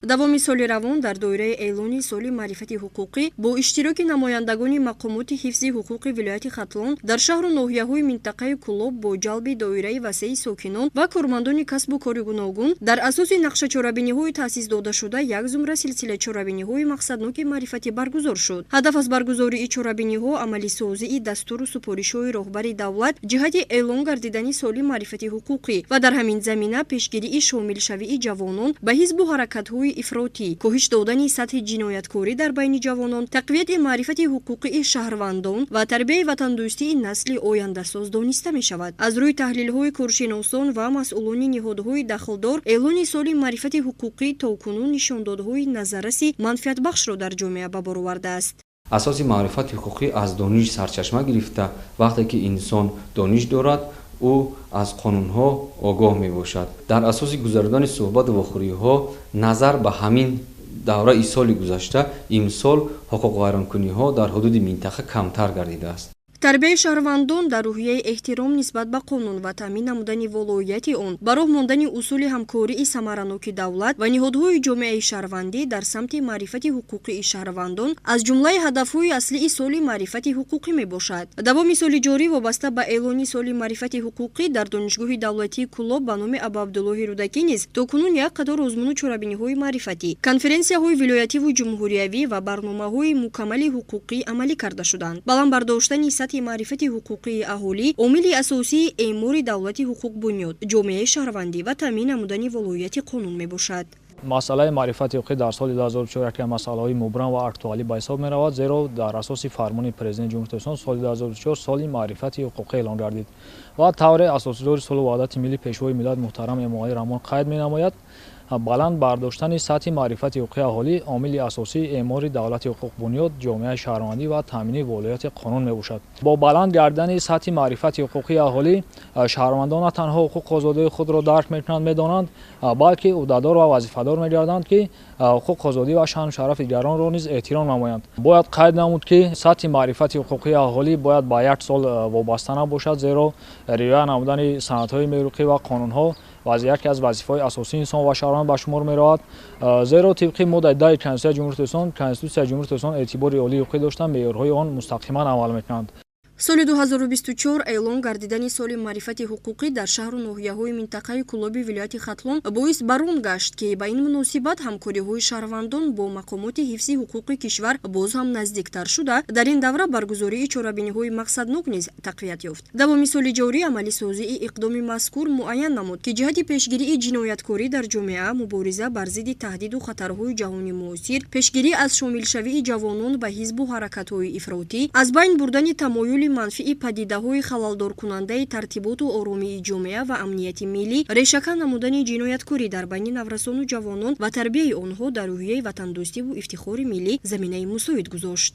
Давоми соли равон дар доираи эълони соли маърифати ҳуқуқӣ бо иштироки намояндагони мақомоти ҳифзи ҳуқуқи вилояти Хатлон дар шаҳру ноҳияҳои минтақаи Кӯлоб бо ҷалби доираи васеи сокинон ва кормандони касбу кори гуногун дар асоси нақшачорабиниҳои таъсис додашуда як зумра силсила чорабиниҳои мақсадноки маърифатӣ баргузор шуд. Ҳадаф аз баргузории чорабиниҳо амалисозии дастуру супоришҳои роҳбари давлат ҷиҳати эълон гардидани соли маърифати ҳуқуқӣ ва дар ҳамин замина пешгирии шомилшавии ҷавонон ба ҳизбу ҳаракатҳои ифротӣ, коҳиш додани сатҳи ҷинояткорӣ дар байни ҷавонон, тақвияти маърифати ҳуқуқии шаҳрвандон ва тарбияи ватандӯстии насли ояндасоз дониста мешавад. Аз рӯи таҳлилҳои коршиносон ва масъулони ниҳодҳои дахлдор, эълони соли маърифати ҳуқуқӣ то кунун нишондодҳои назарраси манфиатбахшро дар ҷомеа ба бор овардааст. Асоси маърифати ҳуқуқӣ аз дониш сарчашма гирифта, вақте ки инсон дониш дорад, ӯ аз қонунҳо огоҳ мебошад. Дар асоси гузаронидани суҳбату вохӯриҳо назар ба ҳамин давраи соли гузашта имсол ҳуқуқвайронкуниҳо дар ҳудуди минтақа камтар гардидааст. Тарбияи шаҳрвандон дар рӯҳияи эҳтиром нисбат ба қонун ва таъмин намудани волоияти он, ба роҳ мондани усули ҳамкории самараноки давлат ва ниҳодҳои ҷомеаи шаҳрвандӣ дар самти маърифати ҳуқуқии шаҳрвандон аз ҷумлаи ҳадафҳои аслии соли маърифати ҳуқуқӣ мебошад. Давоми соли ҷорӣ вобаста ба эълони соли маърифати ҳуқуқӣ дар Донишгоҳи давлатии Кӯлоб ба номи Абуабдуллоҳи Рӯдакӣ низ то кунун як қатор озмуну чорабиниҳои маърифатӣ, конференсияҳои вилоятиву ҷумҳуриявӣ ва барномаҳои мукаммали ҳуқуқӣ амалӣ карда шуданд. Баланд бардоштани сатҳи маърифати ҳуқуқии аҳолӣ омили асосии эъмори давлати ҳуқуқбунёд, ҷомеаи шаҳрвандӣ ва таъмин намудани волоияти қонун мебошад. Масъалаи маърифати ҳуқуқӣ дар соли 2024 яке аз масъалаҳои мубрам ва актуалӣ ба ҳисоб меравад, зеро дар асоси фармони Президенти Ҷумҳурии Тоҷикистон соли 2024 соли маърифати ҳуқуқӣ эълон гардид ва тавре асосгузори сулҳу ваҳдати миллӣ, Пешвои миллат муҳтарам Эмомалӣ Раҳмон қайд менамояд, баланд бардоштани сатҳи маърифати ҳуқуқии аҳолӣ омили асосии эъмори давлати ҳуқуқбунёд, ҷомеаи шаҳрвандӣ ва таъмини волоияти қонун мебошад. Бо баланд гардани сатҳи маърифати ҳуқуқии аҳолӣ шаҳрвандон на танҳо ҳуқуқу озодии худро дарк мекунанд, медонанд, балки ӯҳдадор ва вазифадор мегарданд, ки ҳуқуқ, озодӣ ва шаъну шарафи дигаронро низ эҳтиром намоянд. Бояд қайд намуд, ки сатҳи маърифати ҳуқуқии аҳолӣ бояд ба як сол вобаста набошад, зеро риоя намудани санадҳои меъёрӣ ва қонунҳо яке аз вазифаҳои асосии инсон ва шаҳрванд ба шумор меравад. Зеро тибқи моддаи 10 Конститутсияи Ҷумҳурии Тоҷикистон, Конститутсияи Ҷумҳурии Тоҷикистон эътибори олии ҳуқуқӣ дошта, меъёрҳои он мустақиман амал мекунанд. Соли 2024 эълон гардидани соли маърифати ҳуқуқӣ дар шаҳру ноҳияҳои минтақаи Кӯлоби вилояти Хатлон боис бар он гашт, ки ба ин муносибат ҳамкориҳои шаҳрвандон бо мақомоти ҳифзи ҳуқуқи кишвар боз ҳам наздиктар шуда, дар ин давра баргузории чорабиниҳои мақсаднок низ тақвият ёфт. Давоми соли ҷорӣ амалисозии иқдоми мазкур муайян намуд, ки ҷиҳати пешгирии ҷинояткорӣ дар ҷомеа, мубориза бар зидди таҳдиду хатарҳои ҷаҳони муосир, пешгирӣ аз шомилшавии ҷавонон ба ҳизбу ҳаракатҳои ифротӣ, аз байн бурдани тамоюли манфии падидаҳои халалдоркунандаи тартиботу оромии ҷомеа ва амнияти миллӣ, решакан намудани ҷинояткорӣ дар байни наврасону ҷавонон ва тарбияи онҳо дар рӯҳияи ватандӯстиву ифтихори миллӣ заминаи мусоид гузошт.